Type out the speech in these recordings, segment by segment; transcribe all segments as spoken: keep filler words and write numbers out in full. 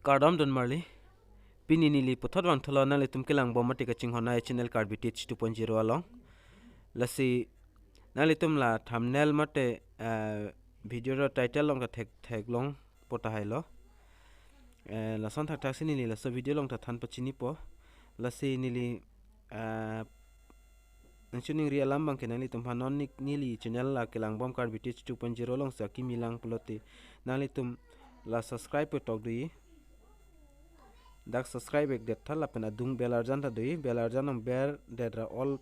Kardom don marli. Pini neli puthot vangthulo nanglitum kelangbom mate kachinghon ai channel Karbi Teach two point zero along. Lasi nanglitum la thumbnail mate, eh, video ro title along ta thek theklongpo tahai lo. Eh, lason thakthak si neli laso video along ta than pachinipo. Lasi neli, eh, nangchiningri alam abangke nanglitum aphan non nik neli channel la kelangbom Karbi Teach two point zero along si akimi lang pulote nanglitum la subscribe pu tok dui. Dak subscribe ik det tha lapen adung bell arjan ta dui, bell arjan nang ber det ra all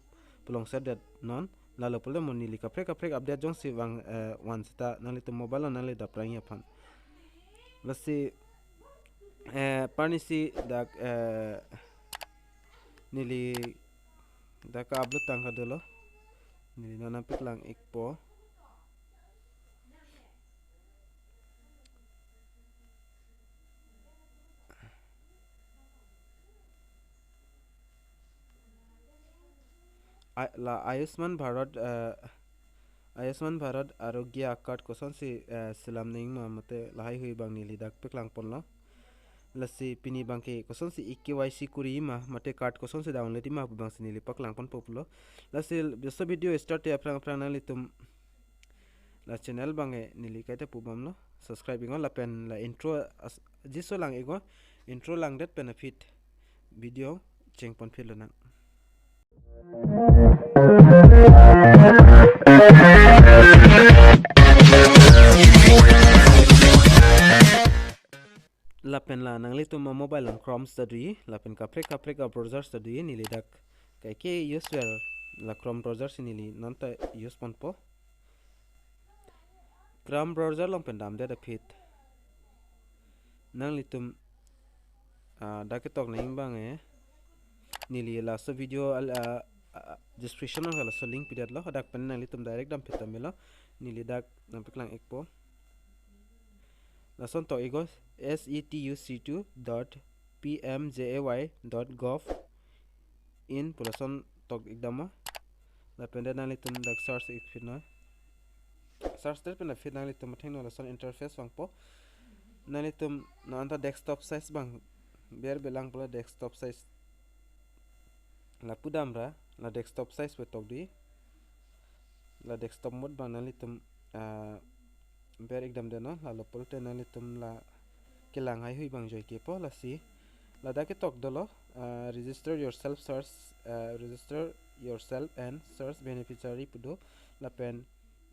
pu along set det non. Lalo pulote mo neli kaprek kaprek update jongsi vang, eh, van seta nanglitum mobile along nangli dap rang aphan. Lasi, eh, parnisi dak, eh, neli dak ka-upload tang kadolo. Neli non nangpeklang ikpo. A-, la Ayushman Bharat, eh, Ayushman Bharat Arogya card kosonsi, eh, selam nangji ma mate lahai hui abang neli dak peklang ponlo. Lasi pini abangke kosonsi e-K Y C kuri ma mate card kosonsi download ma pu abangsi neli paklang ponpo pulo. Lasi laso video start te aphrang aphrang nanglitum la channel abangke neli kaita pubomlo, subscribe iknon lapen la intro as-, jiso lang iknon, intro lang det pen aphi video cheng ponphit lonang. Lapen la nanglitum a-mobile along Chrome ta dui, lapen kaprek kaprek a-browser ta dui, neli dak kaike use ver la Chrome browser si neli non ta use ponpo. Chrome browser along pen damdet aphi nanglitum, ah, dak ketok nangji abang, eh, neli laso video al-, ah, ah, description along laso link pidetlo, dak pen nanglitum direct damphit ta melo. Neli dak nangpeklang ikpo. Lason tok iknon, S E T U C two dot P M J A Y dot gov in pu lason tok ikdamnon. Lapen det nanglitum dak search ikphitnon. Search det pen aphi nanglitum athengno lason interface vangpo. Nanglitum non anta desktop size abang berbe lang pulo, desktop size. Lapu damra la desktop size pu tok dui. La desktop mode abang nanglitum, ah, ber ikdamdetnon, lalo pulote nanglitum la kelang haihui abang joikepo. Lasi ladak ketok dolo, ah, register yourself search, ah, register yourself and search beneficiary pu do, lapen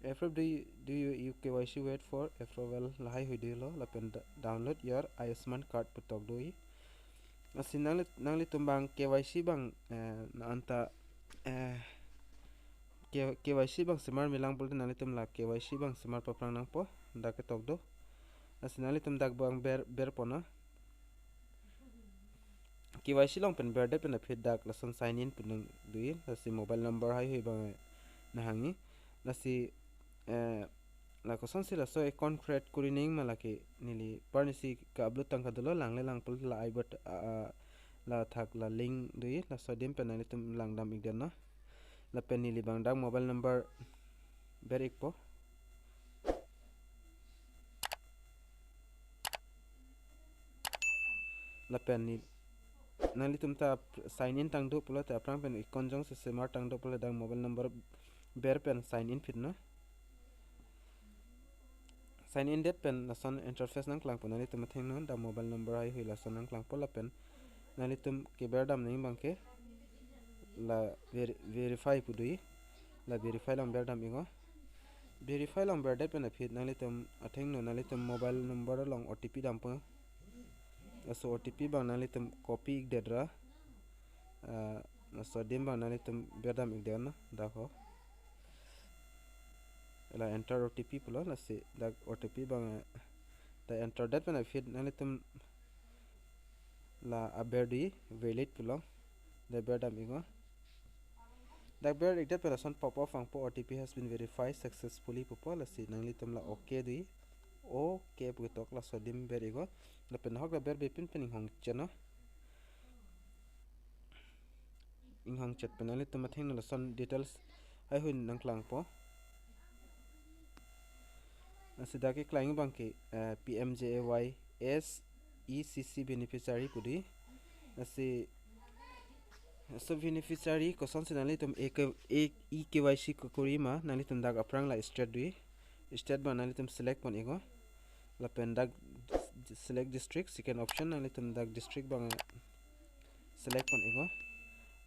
approve, do you, do you, you K Y C wait for approval, lahai hui dolo, lapen da-, download your Ayushman card pu tok dui. Lasi nangli, nanglitum abang K Y C abang, eh, non anta, eh, K-, K Y C abang semar me lang pulote nanglitum la K Y C abang semar paphrang nangpo, dak ketok do. Lasi nanglitum dak abang ber, ber ponnon. K Y C along pen berdet pen aphi dak lason sign in pu nang dui, lasi mobile number haihui abang nang hangji. Lasi, eh, la kosonsi laso account create kuri nangji ma lake neli parnisi ka-upload tang kadolo, langle lang pulote la I bot, ah, ah, la thak la link dui, laso adim pen nanglitum langdam ikdetnon. Lapen neli abang dak mobile number ber ikpo. Lapen ne, nanglitum ta sign in tang do pulote aphrang pen ikon jongsi semar tang do pulote dak mobile number ber pen sign in phitnon. Sign in det pen lason interface nangklangpo, nanglitum athengno dak mobile number haihui lason nangklangpo lapen nanglitum keber dam nangji abangke la veri-, verify pu dui, la verify along ber dam iknon. Verify along berdet pen aphi nanglitum athengno nanglitum mobile number along O T P dampo. Laso O T P abang nanglitum copy ikdet ra, ah, laso adim abang nanglitum ber dam ikdetnon, dak ho. La enter O T P pulo, lasi dak O T P abang, eh, dak enter det pen aphi nanglitum la aber dui valid pulo, dak ber dam iknon. Dak ber ikdet pen lason pop up vangpo, "O T P has been verified successfully" pupo, lasi nanglitum la okay dui. Okay pu ketok laso adim ber iknon. Lapen ahok la berbe pinpin inghong chetnon. Inghong chet pen nanglitum athengno lason details haihui nangklangpo. Lasi dak keklang abangke, eh, P M J A Y S E C C beneficiary pu dei. Lasi, so beneficiary kosonsi nanglitum E K, E, E K Y C kekori ma, nanglitum dak aphrang la state dei. State abang nanglitum select pon iknon. Lapen dak select district, second option nanglitum dak district abang select pon iknon.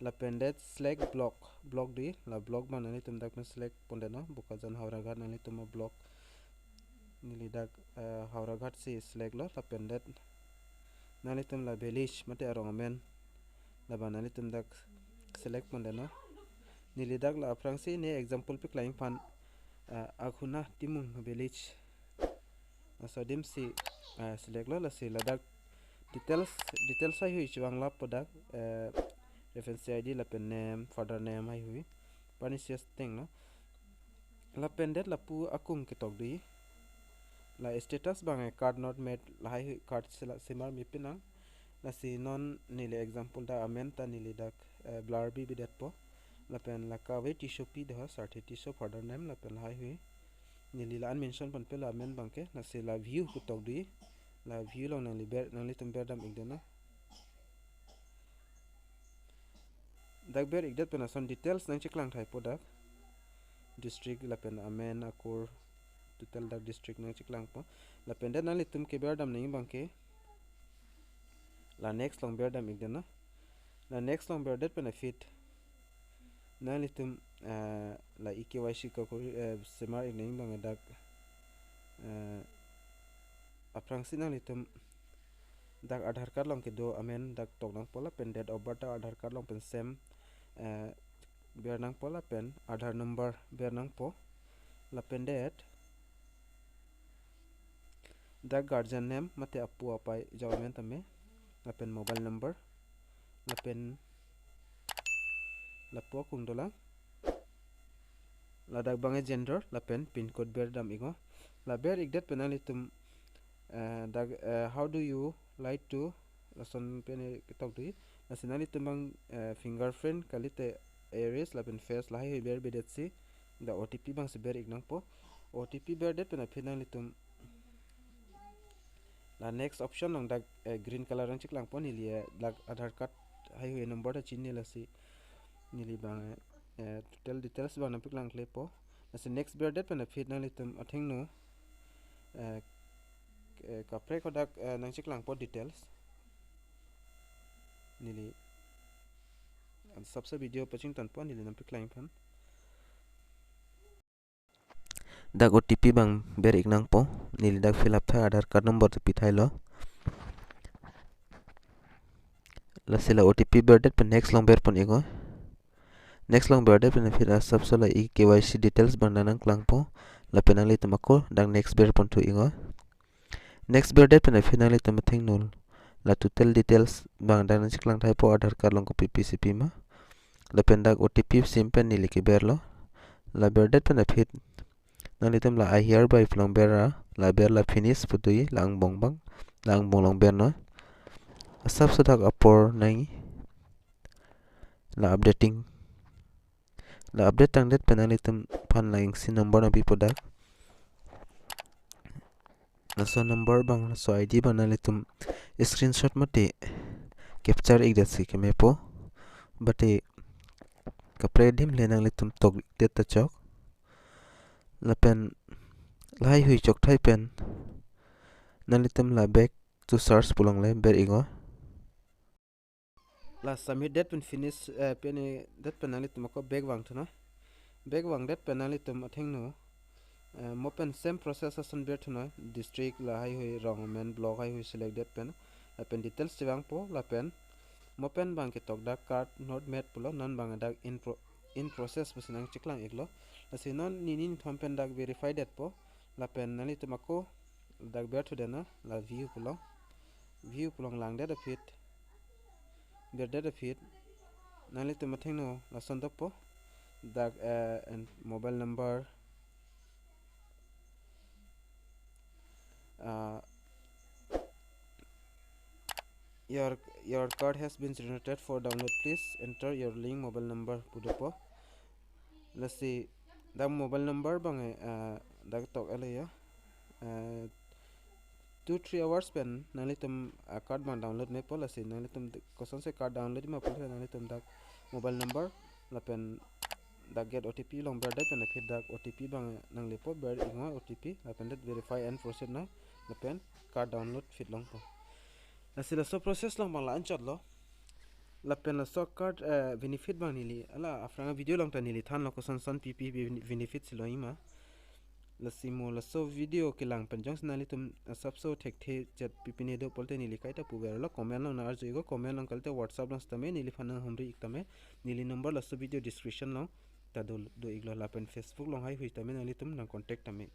Lapen det select block, block dei, la block abang nanglitum dak pen select pondetnon, Bokajan Howraghat nanglitum a-block. Neli dak, eh, Howraghat si select lo, lapen det nanglitum la village mate arong amen, labang nanglitum dak select pondetnon. Neli dak la aphrangsi ne example paklang aphan, eh, Akhuna Timung village. Laso adim si, eh, select lo, lasi ladak details, details haihui chevang lapo dak, eh, reference I D lapen name, father name haihui. Pernicious thing, no? Lapen det lapu akung ketok dei. La status abang card not met, lahai hui card sela semar mepinang. Lasi non neli example dak amen ta neli dak, eh, blur bi bidetpo. Lapen la kave Tissopi do, Sarthe Tisso father name lapen lahai hui. Neli la-an mention ponpe la amen abangke, lasi la view ketok dei. La view along nangli ber, nanglitum berdam ikdetnon. Dak ber ikdet pen lason details nangcheklang thaipo dak. District lapen amen akur total dak district nangcheklangpo. Lapen det nanglitum keberdam nangji abangke la next along berdam ikdetnon. La next along berdet pen aphi nanglitum, eh, la E K Y C kekori, eh, semar ik nangji abang dak, eh, aphrangsi nanglitum dak Aadhaar card along kedo amen dak tok nangpo lapen date of birth dak Aadhaar card along pen same, eh, ber nangpo lapen Aadhaar number ber nangpo lapen det dak guardian name mate apo apai jaomen tame lapen mobile number lapen lapu akung dolang. Ladak abangke gender lapen pin code berdam iknon. La ber ikdet pen nanglitum, eh, dak, eh, how do you like to, lason pen ketok dei. Lasi nanglitum abang, eh, fingerprint kalite iris lapen face lahai hui ber bidetsi dak O T P abangsi ber ik nangpo. O T P berdet pen aphi nanglitum la next option along dak, eh, green color nangcheklangpo neli, eh, dak Aadhaar card haihui number ta chini lasi neli abang, eh, total details abang nangpaklang klepo. Lasi next berdet pen aphi nanglitum athengno, eh, eh, kaprek hadak, eh, nangcheklangpo details. Neli sapsa video pachingtonpo neli nangpaklang aphan. Dak O T P abang ber ik nangpo, neli dak fill up tha Aadhaar card number ta pithailo. Lasi la O T P berdet pen next along ber pon iknon. Next along berdet pen aphi la sapso la E K Y C details abang nangklangpo. Lapen nanglitum ako dak next ber ponthu iknon. Next berdet pen aphi nanglitum athengno la total details abang dak nangcheklang thaipo Aadhaar card along kopi pisi pima. Lapen dak O T P sim pen neli keberlo. La berdet pen aphi nanglitum la I hereby pu along ber ra, la ber la finish pu dei, la angbong abang, la angbong along bernon. Asapso dak apor nangji la updating. La update tangdet pen nanglitum aphan la isi number nangpipo dak. Laso number abang, laso I D abang nanglitum screenshot mate capture ikdetsi kemepo. Mate kaprek adim le nanglitum tok ikdet ta chok. Lapen lahai hui chokthai pen nanglitum la back to search pu along le ber iknon. La submit det pen finish, eh, pen, eh, det pen nanglitum ako back vangthunon. Back vangdet pen nanglitum athengno, eh, mo pen same process ason berthunon. District lahai hui, rong amen, block haihui select det pen, lapen details chevangpo lapen mo pen abang ketok dak card not met pulo, non abang dak in pro-, in process pusi nangcheklang iklo. Lasi non nini nithom pen dak verify detpo lapen nanglitum ako dak berthudetnon, la view pu along. View pu along langdet aphi, berdet aphi nanglitum athengno lason dokpo. Dak, eh, en mobile number, uh, your, your card has been generated for download. Please enter your link mobile number pu dopo. Lasi dak mobile number abang, eh, dak tok ele ya. Eh, two three hours pen nanglitum a-card abang download mepo. Lasi nanglitum d-, kosonsi card download ma pulote nanglitum dak mobile number lapen dak get O T P along berdet pen aphi dak O T P abang nanglepo, ber ingo O T P lapen det verify and proceed nang lapen card download feet longpo. Lasi laso process along abang la-anchotlo. Lapen laso card, eh, benefit abang neli hala aphrang video along ta neli thanlo koson son pipi bene-, benefit si longji ma. Lasi mo laso video kelang pen jongsi nanglitum asapso thekthe chat pipine do pulote neli kaita puverlo, comment along nang-arju iknon, comment along kalite WhatsApp along sitame neliphan nanghumri ik tame, neli number laso video description along ta do, do iklo lapen Facebook along haihui tame nanglitum nang contact tame.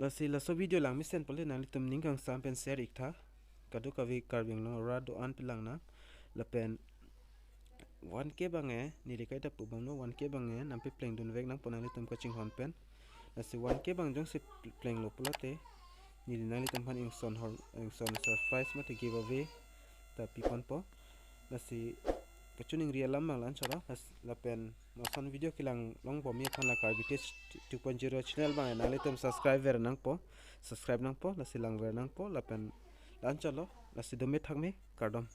Lasi laso video langmesen pulote nanglitum ning kangsam pen share iktha. Kadokave Karbi Anglong arat do-an pen lang nang. Lapen one K abang e, neli kaita pu abanglo, one K abang e nampi plengdun vek nangpo nanglitum kachinghon pen. Lasi one K abang jongsi plenglo pulote neli nanglitum aphan ingson hor, ingson surprise mate giveaway ta piponpo. Lasi kachiningri alam abang la-anchotlo. Las-, lapen mo lason video kelang longbomji aphan la Karbi Tech two point zero channel abang e nanglitum subscribe ver nangpo, subscribe nangpo, lasi langver nangpo, lapen la-anchotlo, lasi dome thakme, kardom.